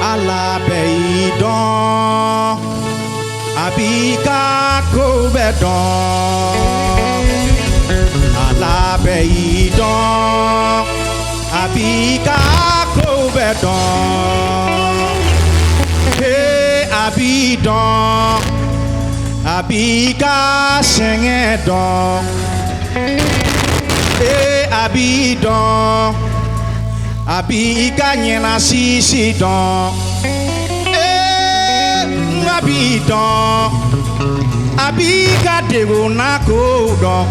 Ala bɛ i dɔn, a b'i ka ko bɛɛ dɔn. Ala bɛ i dɔn, a b'i ka ko bɛɛ dɔn. He, a b'i dɔn, a b'i ka sɛgɛn dɔn. Ee, a b'i dɔn, a b'i ka ɲɛnasisi dɔn. Ee, a b'i dɔn, a b'i ka degunna ko dɔn.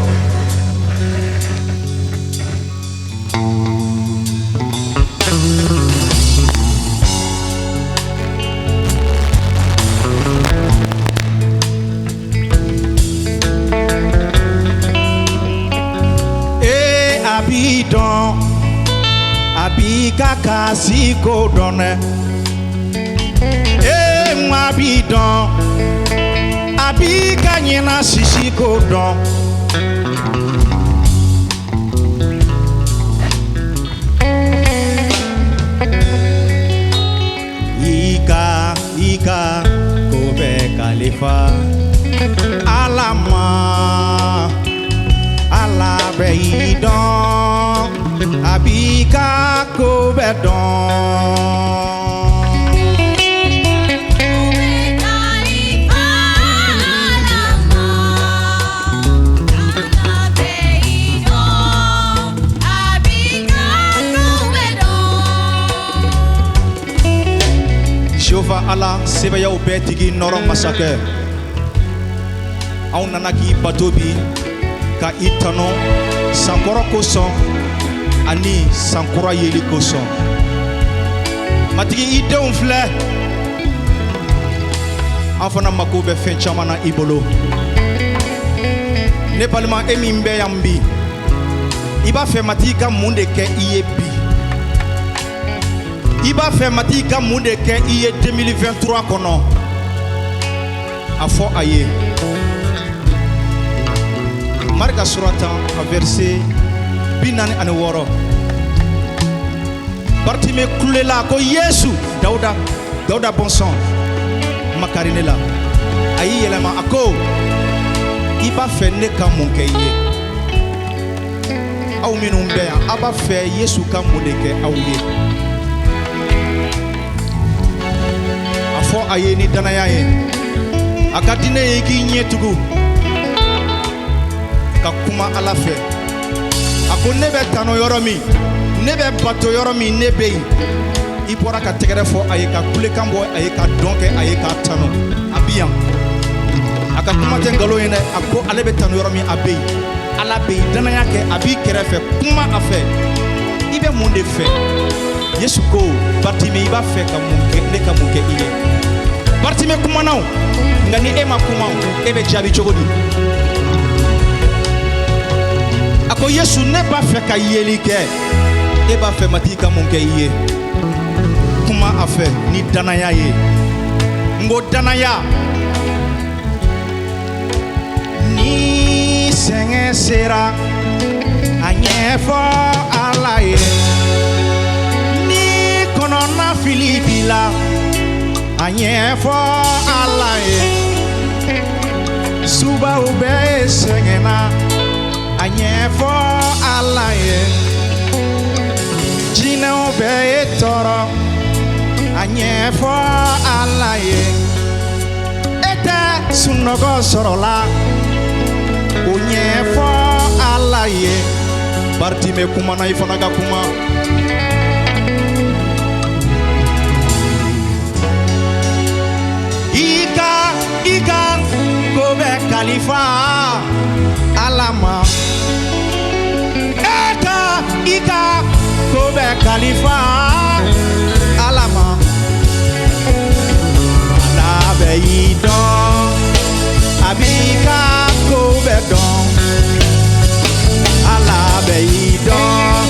Ee, a b'i dɔn, a b'i ka kasi ko dɔn dɛ. Ee, a b'i dɔn, a b'i ka ɲɛnasisi ko dɔn. I ka ko bɛɛ kalifa Ala ma. Ala bɛ i dɔn, a b'i ka ko bɛɛ dɔn. Jehova Ala, sebayaw bɛɛ tigi, nɔrɔ masakɛ, anw nana k'i bato bi, ka i tanu sankɔrɔ kosɔn ani sankura yeli kosɔn. Matigi, i denw filɛ, an fana mako bɛ fɛn caman na i bolo. Ne balima, e min bɛ yan bi, i b'a fɛ Matigi ka mun de kɛ i ye bi? I b'a fɛ Matigi ka mun de kɛ i ye 2023 kɔnɔ? A fɔ a ye. Marika sura 10, a verset 46, Bartime kulela ko: "Yesu, Dawuda, Dawuda bɔnsɔn, makari ne la." A y'i yɛlɛma, a ko: "I b'a fɛ ne ka mun kɛ i ye?" Aw minnu bɛ yan, aw b'a fɛ Yesu ka mun de kɛ aw ye? A fɔ a ye ni danaya ye. A ka di ne ye i k'i ɲɛ tugu ka kuma Ala fɛ. A ko: "Ne bɛ tanu yɔrɔ min, ne bɛ bato yɔrɔ min, ne bɛ yen." I bɔra ka tɛgɛrɛ fɔ a ye, ka kulekan bɔ a ye, ka dɔn kɛ a ye, k'a tanu. A bi yan, a ka kuma tɛ nkalon ye dɛ. A ko ale bɛ tanu yɔrɔ min, a bɛ yen. Ala bɛ yen, danaya kɛ, a b'i kɛrɛfɛ. Kuma a fɛ, i bɛ mun de fɛ? Yesu ko: "Bartime, i b'a fɛ ka mun kɛ, ne ka mun kɛ i ye?" Bartime kumana o, nka ni e ma kuma, e bɛ jaabi cogo di? A ko: "Yesu, ne b'a fɛ ka yeli kɛ." E b'a fɛ Matigi ka mun kɛ i ye? Kuma a fɛ ni danaya ye. N ko danaya. Ni sɛgɛn sera, a ɲɛfɔ Ala ye. Ni kɔnɔna fili b'i la, a ɲɛfɔ Ala ye. Subaw bɛɛ sɛgɛnna, a ɲɛfɔ Ala ye. Jinɛw bɛɛ ye tɔɔrɔ, a ɲɛfɔ Ala ye. E tɛ sunɔgɔ sɔrɔla, o ɲɛfɔ Ala ye. Bartime kumana, i fana ka kuma. I ka ko bɛ kalifa Ala ma. E ka i ka ko bɛ kalifa Ala ma. Ala bɛ i dɔn, a b'i ka ko bɛɛ dɔn. Ala bɛ i dɔn,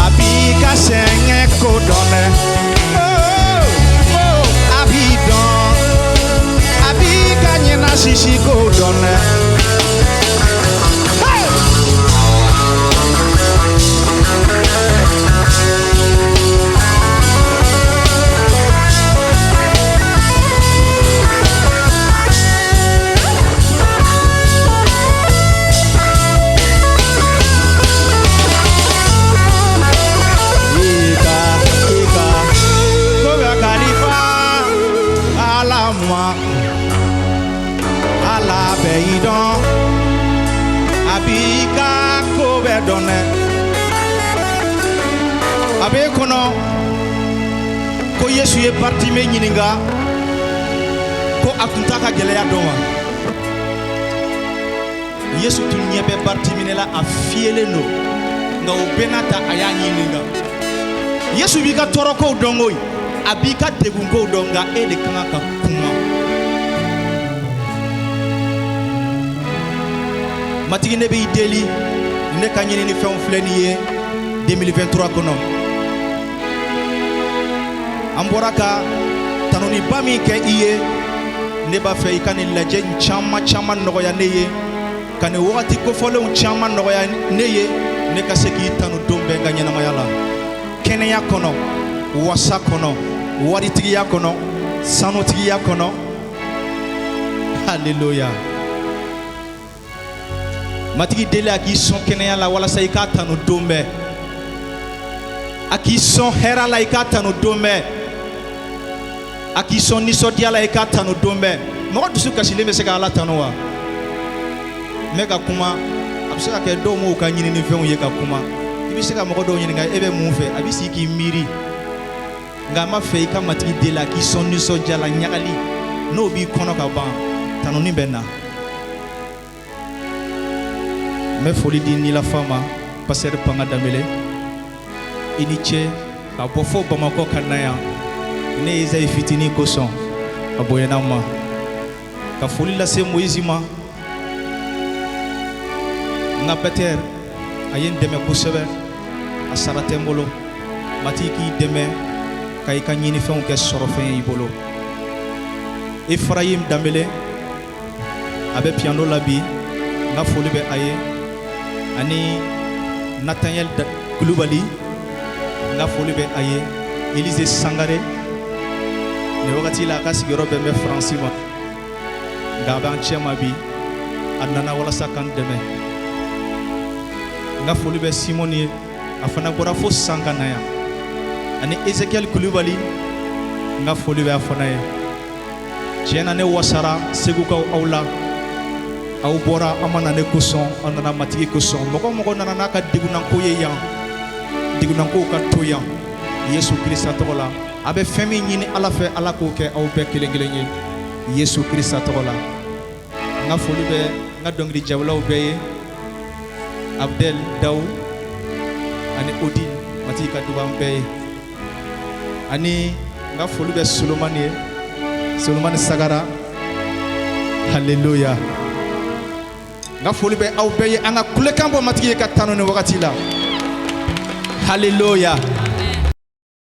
a b'i ka sɛgɛn ko dɔn dɛ. Oh, oh, a b'i dɔn, a b'i ka ɲɛnasisi ko dɔn dɛ. Hey! A b'e kɔnɔ ko Yesu ye Bartime ɲininka ko a tun t'a ka gɛlɛya dɔn wa? Yesu tun ɲɛ bɛ Bartimine la, a fiyelen don, nka o bɛɛ n'a ta a y'a ɲininka. Yesu b'i ka tɔɔrɔkow dɔn koyi, a b'i ka degunkow dɔn, nka e de ka kan ka kuma. Matigi, ne b'i deli, ne ka ɲinini fɛnw filɛ nin ye 2023 kɔnɔ. An bɔra ka tanuniba min kɛ i ye, ne b'a fɛ i ka nin lajɛ in caman caman nɔgɔya ne ye, ka nin wagati kofɔlenw caman nɔgɔya ne ye, ne ka se k'i tanu don bɛɛ n ka ɲɛnamaya la, kɛnɛya kɔnɔ, wasa kɔnɔ, waritigiya kɔnɔ, sanutigiya kɔnɔ. Haleluya. Matigi deli a k'i sɔn kɛnɛya la walasa i k'a tanu don bɛɛ, a k'i sɔn hɛrɛ la i k'a tanu don bɛɛ, a k'i sɔn nisɔndiya la i k'a tanu don bɛɛ. Mɔgɔ dusu kasilen bɛ se ka Ala tanu wa? N bɛ ka kuma, a bɛ se ka kɛ dɔw m'u ka ɲininifɛnw ye ka kuma. I bɛ se ka mɔgɔ dɔw ɲininka e bɛ mun fɛ, a bɛ sigi k'i miiri, nka a ma fɛ i ka Matigi deli a k'i sɔn nisɔndiya la. Ɲagali n'o b'i kɔnɔ ka ban, tanuni bɛ na. N bɛ foli di Nilafa ma, pasteur Panga Danbele, i ni ce ka bɔ fo Bamakɔ ka na yan ne ye Ezayi fitinin kosɔn, a bonyana n ma. Ka foli lase Moyizi ma, n ka batteur, a ye n dɛmɛ kosɛbɛ, a sara tɛ n bolo. Matigi k'i dɛmɛ ka i ka ɲinifɛnw kɛ sɔrɔfɛn ye i bolo. Efrayim Danbele, a bɛ piano la bi, n ka foli bɛ a ye, ani Nathaniel Kulubali, n ka foli bɛ a ye. Elise Sangare, nin wagati la a ka sigiyɔrɔ bɛn bɛ Faransi ma, nka a b'an cɛ ma bi, a nana walasa k'an dɛmɛ. N ka foli bɛ Simɔni ye, a fana bɔra fo San ka na yan, ani Ezekiel Kulubali, n ka foli bɛ a fana ye. Tiɲɛ na, ne wasara Segukaw aw la. Aw bɔra, aw ma na ne kosɔn, aw nana Matigi kosɔn. Mɔgɔ mɔgɔ nana n'a ka degunnanko ye yan, degunnankow ka to yan Yesu Kirisa tɔgɔ la. A bɛ fɛn min ɲini Ala fɛ, Ala k'o kɛ aw bɛɛ kelen kelen ye Yesu Kirisa tɔgɔ la. N ka foli bɛ n ka dɔnkili jabalaw bɛɛ ye, Abdel Daw ani Odi, Matigi ka duba an bɛɛ ye. Ani n ka foli bɛ Solomani ye, Solomani Sagara. Haleluya. N ka foli bɛ aw bɛɛ ye. An ka kulekan bɔ Matigi ye ka tanu nin wagati la. Haleluya.